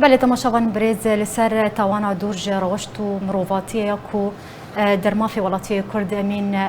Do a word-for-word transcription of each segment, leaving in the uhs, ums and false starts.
Belê, temaşevan birêz, li ser tawana dûr ji rewşt û mirovatiyê ya ku, e, dermafê welatiyê Kurd Emîn, e,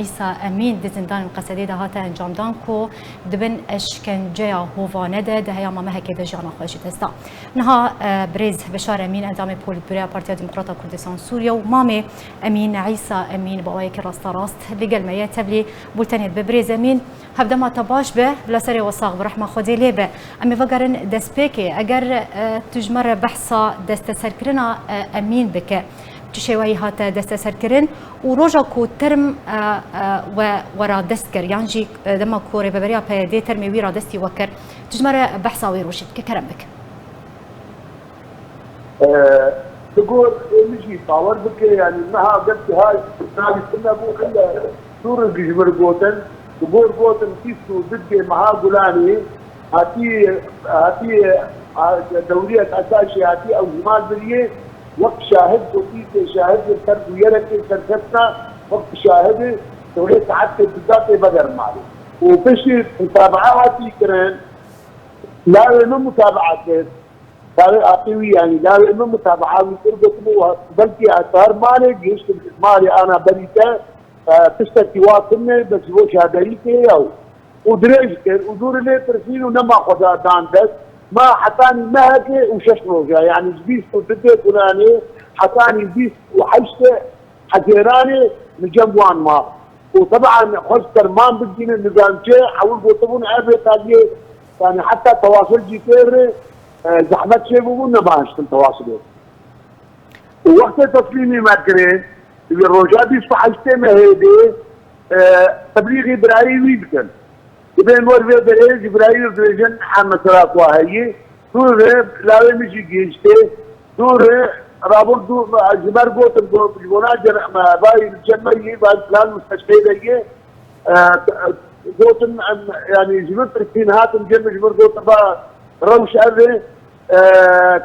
Îsa Emîn di zindanên Qesedê de hate encamdan ku di bin eşkenceya hovane de di heyama mehekê de jiyana xwe ji dest da. Niha, e, birêz Beşar Emîn, endamê Polîtbüroya Partiya Demokrata Kurdistan Sûriye û mamê Emîn Îsa Emîn bi awayekî rasterast li gel me ye. Tevlî bultenê dibe. Birêz Emîn, hevdema te baş be, bila serê we sax be, rehma Xwedê lê be. Em ê vegerin destpêkê. Eger, e, tu ji me re behsa desteserkirina, e, Emîn bike, çi şêweyî hate desteserkirin û roja ku term, e, e, we, we radest kir, yan jî, e, dema ku rêveberiya P Y D termê wî radestî we kir, tu ji me re behsa wê rojê bike, kerem bike. E, bi gor min jî bawer bike, yanî meha dest hay navî tune bû, hille sûr ji vir gotin, bi gor gotin bîst û du dê meha Gulanê hatî, hatî, a, dewriyek esasî hatî ew ji mal biriyê, wek şahid gotî tê şahid li ser bûyerekê serkefta, wek şahidê dewlê saetê biza tê veger malê. Û piştî mutabaa hatî kirin, lawê min mutabaa kir. Lawê aqî wî, yanî lawê min mutabaa wî kir, gotim, belkî ez her malê gihiştim malê ana berî te, e, tiştekî wa tune, bes ji bo şaderî tê ya û dirêj kir û dûrî lê tirsîn û nema xwe da dan dest. Ma hetanî mehekê û şeş roja, yanî ji bîst û du dê Gulanê hetanî bîst û heşt Hezêranê li cem wan ma. Û teban xwest derman bigihînin, nizam çi, ewil gotibûn, ev rêtaliyê, yanî heta tewasil jî tê re, e, zehmet çêbûbû, nema hiştin tewasilê. Û wextê teslîmî me kirê, di vê roja bîst û heştê mehê de, e, teblîxî birayî wî bikin. Dibên wer vê derê ji birayî re dibêjin, heme sera ku heyî, dûr re lawê min jî gihiştê, dûr re rabûr dû, ji ber gotin, got, ji bona cem-, me, vay cem me yî, vay filan musteşfê de yê, e, gotin, em, yanî ji min pirsîn hatin cem min, ji min gotin, va rewş ev e, e,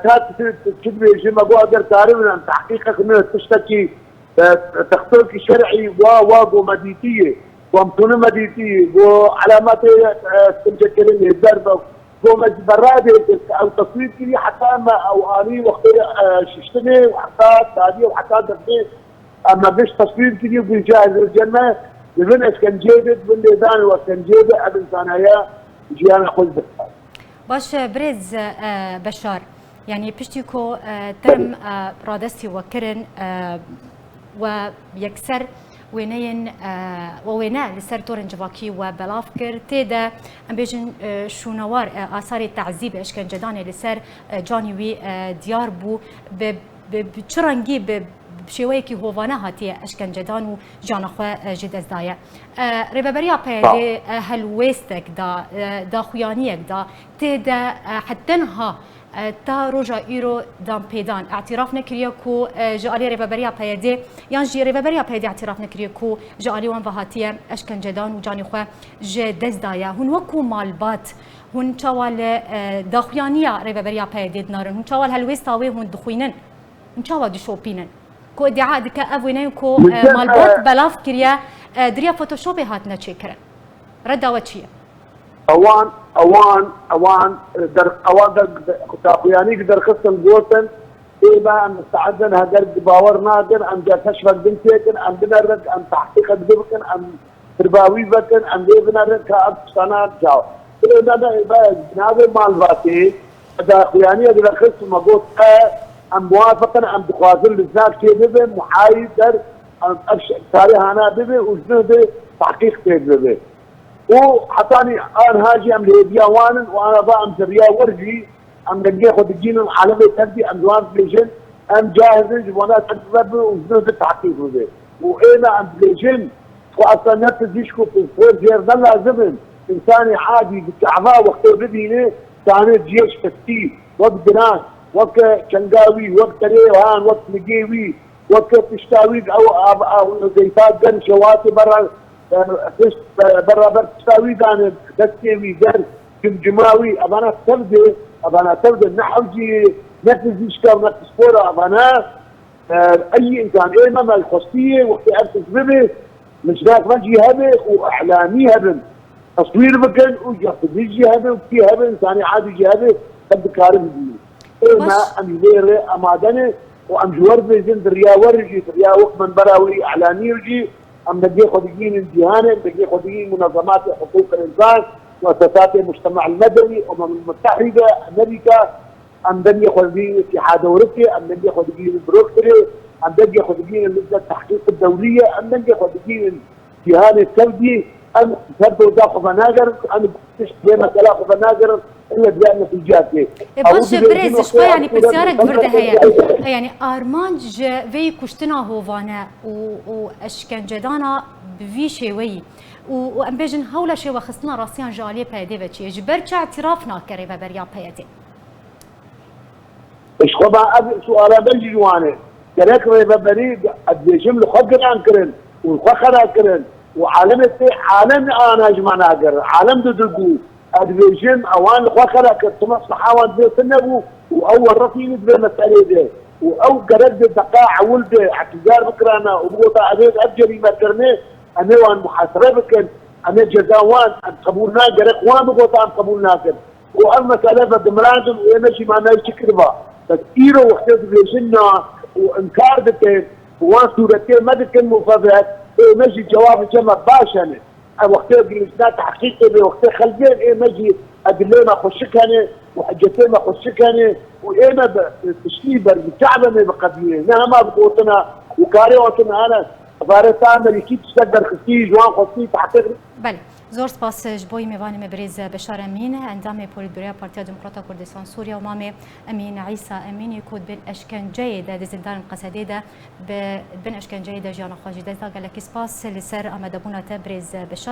ka tu, tu çi dibêjî, me got, eger karibin em tehqîqek nû tiştekî, e, textokî şer'î wa, wa go me dîtiyê, go em tûne me dîtiyê, go elematê, e, sincekirinê, derve, go me ji berra dê kir, ew teswîr kirî, heta me ew anî wextê, e, şiştinê û heta tarî û heta defê, em me giş teswîr kirî, gûja hezir cem me, di bin eşkenceyê de, di bin lêdanê û eşkenceyê de, ev insana ya jiyana xwe ji dest da. Baş e, birêz, e, Beşar, yanî piştî ku, e, term, e, radestî we kirin, e, we yekser wêneyên, e, we wêne li ser torên civakî we belav kir. Tê de, em bêjin, e, şûnewar, e, asarê tezîbê, eşkencedanê li ser, e, canî wî, e, diyar bû. Bi, bi, bi çi rengî, bi, bi şêweyekî hovane hatiye eşkencedan û jiyana xwe, e, ji dest daye. E, Rêveberiya P Y D, e, helwêstek da, e, daxuyaniyek da, tê de, e, heta niha, e, ta roja îro dan pêdan, îtiraf nekiriye ku, e, ji alî Rêveberiya P Y D yan jî Rêveberiya P Y D îtiraf nekiriye ku ji alî wan ve hatiye eşkencedan û canê xwe ji dest daye. Hûn wekû malbat, hûn çawa li, e, daxuyaniya Rêveberiya P Y D dinarin? Hûn çawa li helwêsta wê hûn dixwînin? Hûn çawa dişopînin? Ku îdia dike ev wêneyên ku, e, malbat belav kiriye, e, di riya Photoshopê hatine çêkirin. Reda we çi ye? Ewan, ewan, ewan, e, der-, ewan der-, daxuyanî derxistin gotin, ê me em misteedin, heger bawer nakin, em car keşfek din têkin, em binerin, em tehqîqek bikin, em Tirbawî vekin, em lê binerin ka ev tiştana caw. Ê me, me, me, navê malbatê, daxuyaniyê direxist û me got, e, em muwafiq in, em dixwazin li zinak çê bibe, muhayî der, em, ev ş-, tarî hana bibe û ji nuh de tehqîq pê bibe. Û hetanî anha jî em li hêviya wan in û ana va em zerriya wer jî, Em dengê xwe digihînin alemê tev de, em ji wan dibêjin, em cahiz in, ji bona tev ve bi û ji nû de tehqîq bibe. Û êna em dibêjin, xwe esla ne pizîşk û pispor jêr ne lazim in. Însanê adî bi çava wextê bibîne, tanê cihê şikestî, wek giran, wek çenga wî, wek derê han, wek nigê wî, wek tişta wî, ew av, av, zeyta germ şewatê berra, e, pişt, e, beraber tişta wî dane, destê wî, ger, cimcima wî, evana tev de, evana tev de, ne hewcî, ne pizîşka, ne pispora, evana, e, ey însan, ê me, me xwestiyê, wextê ev tişt bibe, li jinak me jî hebe û îlamî hebin. Teswîr bikin û ya pizîşk jî hebe û kî hebe, însanê adî jî hebe, ev dikarin bibînin. Baş. Ême em ji vê rê amade ne û em ji we re dibêjin, di riya we re jî, di riya wek minbera wê îlanî re jî, em dengê xwe digihînin cîhanê, em dengê xwe digihînin munezematê hiqûqil însan, muesesatê mujtema medewî, Umem Mutehîde, Amerîka, em dengê xwe digihînin Îtîhad Ewropê, em dengê xwe digihînin Brokserê, em dengê xwe digihînin Lijne Tehqîq Dewlî ye, em dengê xwe digihînin cîhanê Sewdî, em ser doza xwe venagerin, em tişt vê mesela xwe venagerin, ille divê em netîceyek tê. E, baş e, birêz, ji xwe, yanî pirsyarek vir de heye. E, yanî armanc ji vê kuştina hovane û, û eşkencedana bi vî şêweyî û, û em bêjin hewla şêwexistina rastiyan ji aliyê P Y D'ê ve çi ye? Ji ber çi îtiraf nake rêveberiya P Y D'ê? Ji xwe ba ev suala me jî ji wan e. Gerek rêveberî, ez dibêjim, li xwe giran kirin û li xwe xera kirin û alemê tê, alem ana ji me nagirin. Alem didigo, ez dibêjim, ewan li xwe xera kir, tu mesleha wan divê tune bû û ew werifînî di vê meselê de û ew gerek di deqa ewil de îtîzar bikirana û bigota, ev ê, ev cerîme kirine, em ê wan muhasebe bikin, em ê ceza wan, em qebûl nakin, gerek wan bigota, em qebûl nakin. û ev mesele ve dimrandin û ê me jî manayî çi kiriba. Bes îro wextê dibêjin na û inkar dikin, bi wan sûretê me dikin mufevet, ê me jî cewabê me baş hene. Ev wextê lijna tehqîqê bê, wextê xelbên ê me jî edilê me xweşik hene û hicetê me xweşik hene û ê me bi tiştî ber bi çav me biqedîne. Ne hema bi gotina û karê otin hene. Ebarê ta Amerîkî tiştek derxistî, ji wan xwestî tehqîq. Belê. Zor spas ji bo yî mêvanê me birêz Beşar Emîn, endamê Polîtbüroya Partiya Demokrata Kurdistan Sûriye û mamê Emîn Îsa Emînî ku di bin eşkenceyê de, di zindanên Qesedê de, bi, di bin eşkenceyê de jiyana xwe ji dest da. Gelekî spas li ser amadebûna te birêz Beşar.